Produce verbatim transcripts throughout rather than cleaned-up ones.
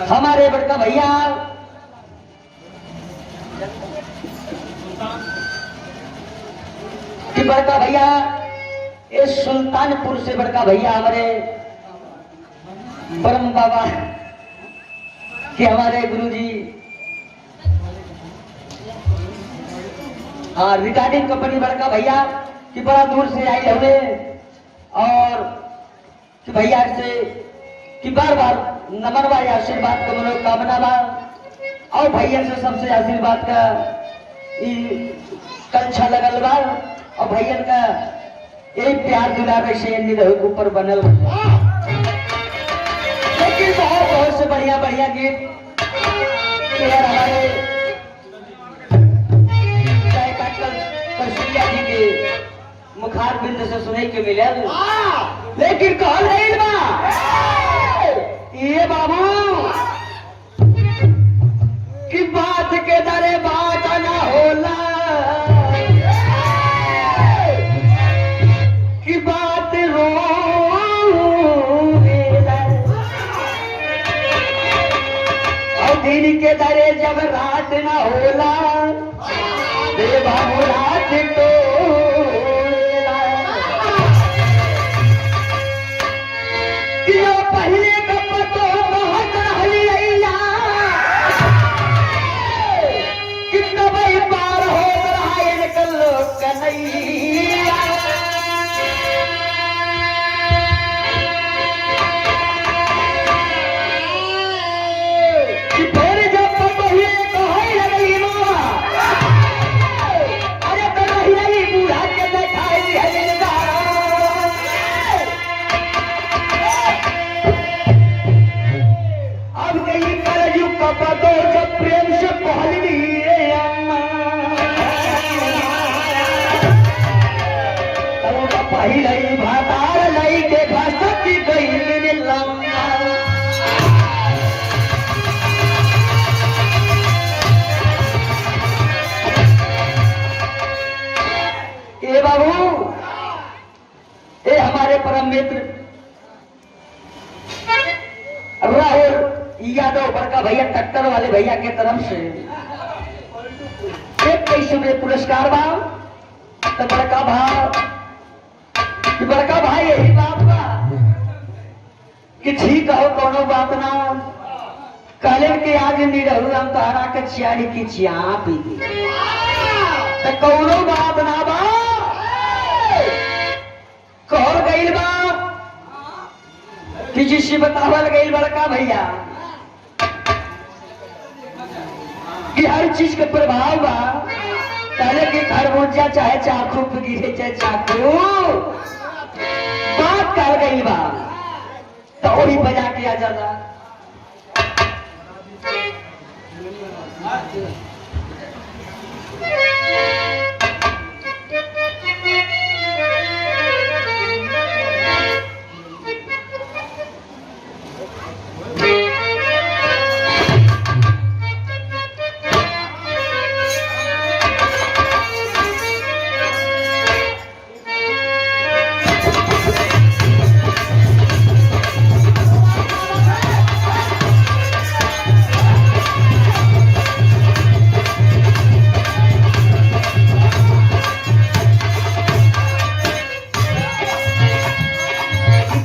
हमारे बड़का भैया कि बड़का भैया, ये सुल्तानपुर से बड़का भैया हमारे परम बाबा कि हमारे गुरुजी और रिकॉर्डिंग कंपनी बड़का भैया कि बड़ा दूर से आए हुए और कि भैया से कि बार बार नमन बा, आशीर्वाद का मनोकामना बा। और भैया से सबसे आशीर्वाद का ई कलछा लगल बा। और भैया का यही प्यार दुलार ऐसे निरहु के ऊपर बनल रहे। लेकिन बहुत बहुत से बढ़िया बढ़िया गीत यार हमारे गायक कल-, कलसुरिया जी के मुखार बिंद से सुने के मिलल। हाँ। लेकिन कहल गइल बा, ए बाबू, कि बात के दरे बात ना होला, कि बात रोवेला। और दिन के दरे जब रात ना होला, ए बाबू रात टोला। कि यो पहिले का पतो कहत रहली अइया, कि तबई पार होत रहा इनकर लोग कन्हैया। कि फेर जब पतोहिए कहै लगली मामा, अरे तो रही रही बूढ़ा के देखाई है जिंदा। अब गई कलयुग का पतो जब प्रेम से कहली रे अम्मा। तब पहिले भातार लई के घसक गई लम्मा। ए बाबू, ए हमारे परम मित्र राहुल यादव, बड़का भैया ट्रैक्टर वाले भैया के तरफ से एक कैसे में पुरस्कार बा। तो बड़का भा-, बड़का भाई यही बात बा कि ठीक हो, कोनो बात ना। कहले कि आज निरहु हम तोहरा के चियाड़ी की चिया पी दी। तो कोनो बात ना बा। कहल गइल बा कि जिससे बतावल गइल बड़का भैया कि हर चीज के प्रभाव बा। कहले कि खरबूजा चाहे चाकू पे गिरे, चाहे चाकू, बात कहल गइल बा। तो वही बजा के आ जाला।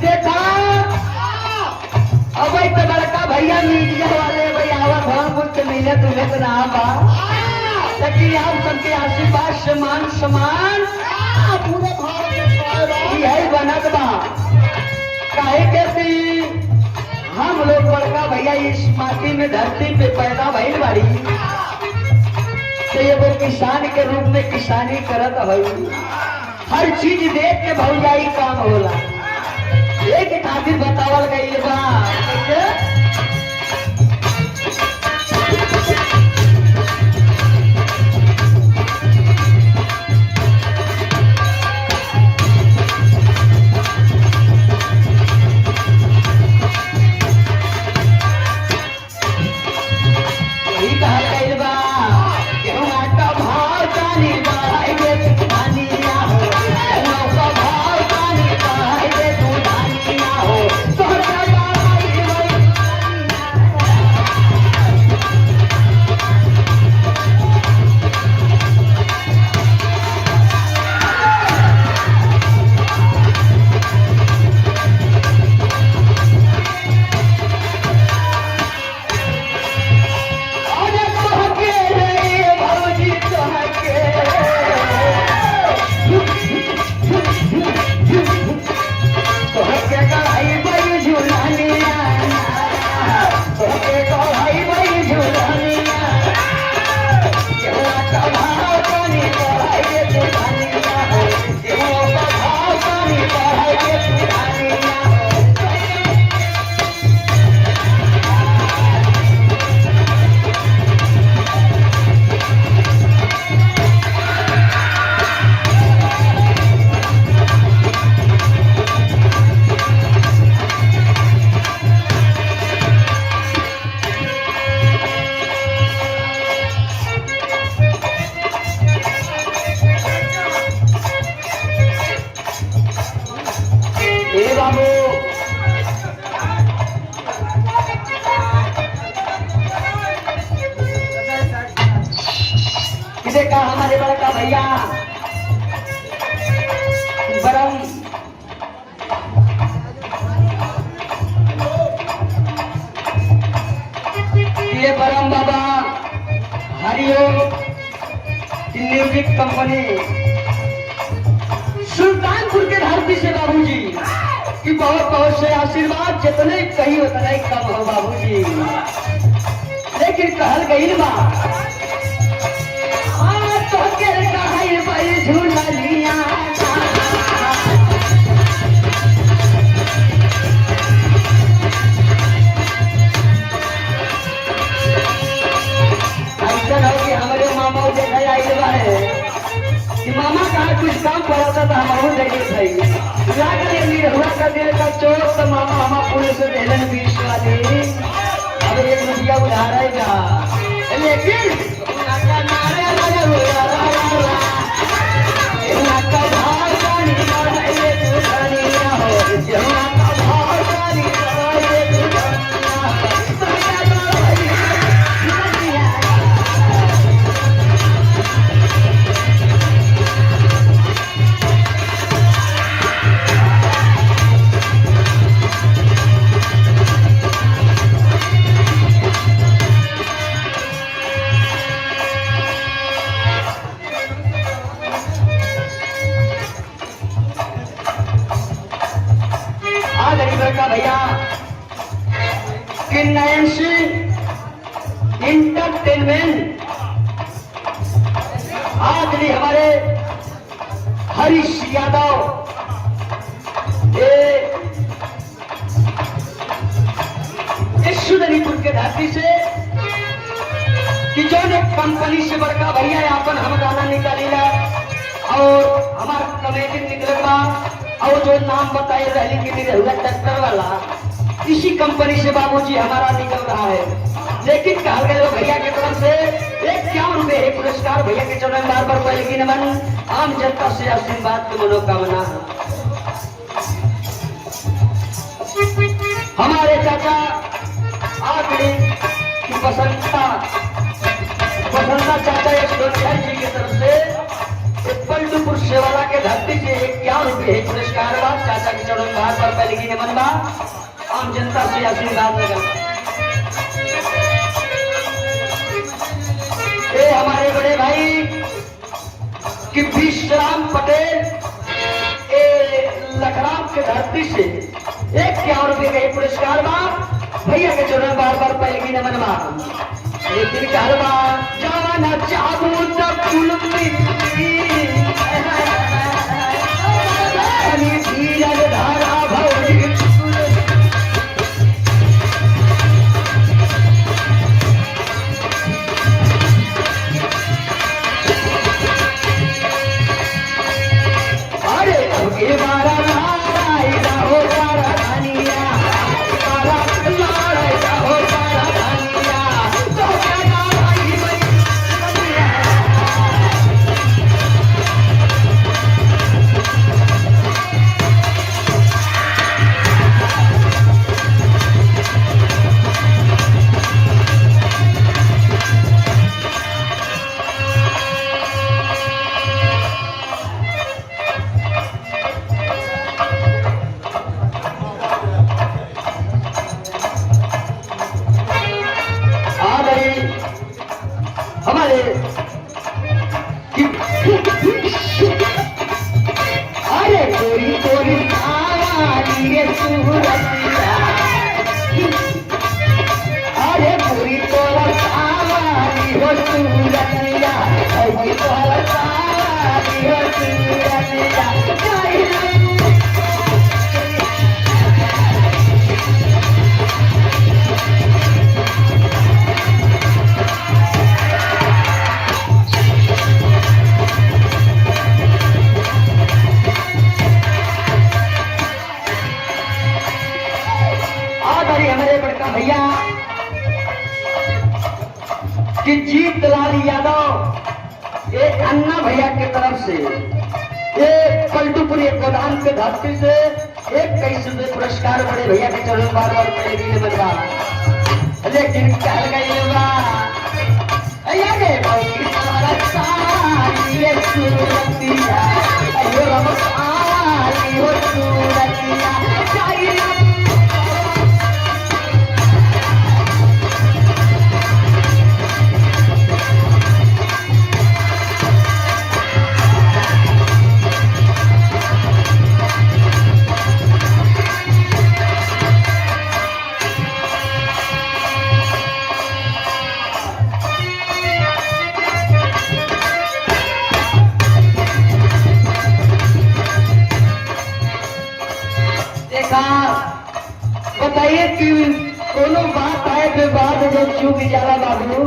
देखा, अब तो बड़का भैया मीडिया वाले भाई आवत हैं, कुछ मिले तुम्हें तो ना बा, लेकिन आप सबके आशीर्वाद से मान सम्मान हाँ, पूरे भारत में छाए बा। यही बनत बा। काहे के कि हम लोग बड़का भैया इस माटी में, धरती पे पैदा भइल बाड़ी, तो एगो किसान के रूप में किसानी करत हई। हर चीज देख के भौजाई काम होला। एक खातिर बतावल गइल बा। यही कहल गइल बा, गेहुआ का भाव जानी बढ़ाई दे तू धनिया हो, गेहुआ का भाव जानी बढ़ाई दे तू धनिया हो, तोहरा बाबा अरे बड़का भैया, बरम, ये बरम बाबा हरिओम की म्यूजिक कंपनी सुल्तानपुर के धरती से बाबूजी कि बहुत बहुत से आशीर्वाद, जितने कही उतने कम हो बाबूजी। लेकिन कहल गइल बा, आ, तोहके कहई बई झूलनिया। अइसन हो कि हमरे मामा देखे आइल बाड़े कि मामा कहाँ कुछ काम पड़ता था, हमहू देखे थे। लागल ये निरहुआ का दिल का चोट, तो मामा हमार पुलिस से देलन बीस वाली। अब एक रुपया उधार आएगा, लेकिन आ गरीब का भैया कि नयन सिंह एंटरटेनमेंट, आज भी हमारे हरीश यादव, ये, ये सुंदरीपुर के धरती से कि जौन एक कंपनी से बड़का भैया आपन हम गाना निकालीला और हमार कमेटी निकलत बा। और जो नाम बताए रहली कि निरहुआ ट्रैक्टर वाला, इसी कंपनी से बाबूजी हमारा निकल रहा है। लेकिन कहल गए भैया के तरफ से इक्यावन रुपये है पुरस्कार। भैया के चरण बार बार पहले की नमन, आम जनता से आशीर्वाद की मनोकामना। हमारे चाचा आखिरी की बसंता, बसंता चाचा एक सोनिया जी की तरफ से पलटूपुर सेवाला के धरती से इक्यावन रुपये है पुरस्कार बा। चाचा के चरण बार बार पहले की नमन बा, आम जनता से आशीर्वाद लगल। ए हमारे बड़े भाई कि विश्राम पटेल, ए लखराम के धरती से इक्यावन रुपये का ये पुरस्कार बा। भैया के चरण बार बार पहले की नमन बा। लेकिन कहल बा, जवाना चाहबू तब कुल मिली। धीरज धारा भौजी। अरे, ए बारा लड़ाई ना हो, बारा धनिया, बारा लड़ाई ना हो, बारा धनिया, तो क्या लड़ाई बनी? आ गई हमारे अरे गोरी गोरी सावरी रे सूरतिया, अरे गोरी तोरा सावरी हो सूरतिया, गोरी तोरा सावरी हो सूरतिया। आ बारी हमरे बड़का भैया कि जीतलाल यादव, एक अन्ना भैया के तरफ से, एक पलटूपुर, एक गोदाम के धरती से एक कैसे दे पुरस्कार बड़े भैया के चरण बार बार पहले भी नमन बा। लेकिन कहल गइल बा, अया रे भौजी तोरा सारी देखा, बताइए कि कोनो बात आए पे बात जब चुप जाला बाबू।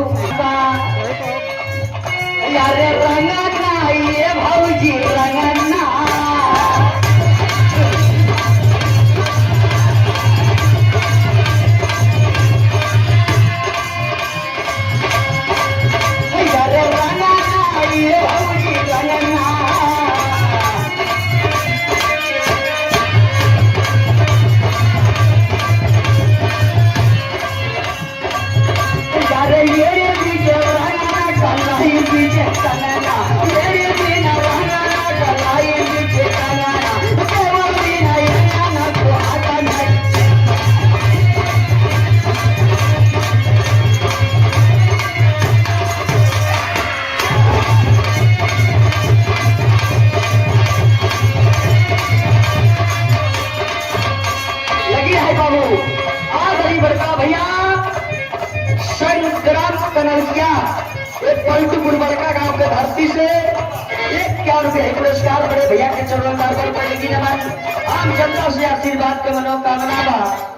यारे रंगना ये भौजी रंगना। यारे रंगना ये भौजी रंगना। लगी है बाबू, आ गई बड़का भैया, संग्राम कनौजिया, एक पलटू बुरबड़का गांव के धरती से एक क्या रुपये पुरस्कार बड़े भैया के चरणों में अर्पण करेगी नमन। आम जनता से आशीर्वाद के मनोकामना बा।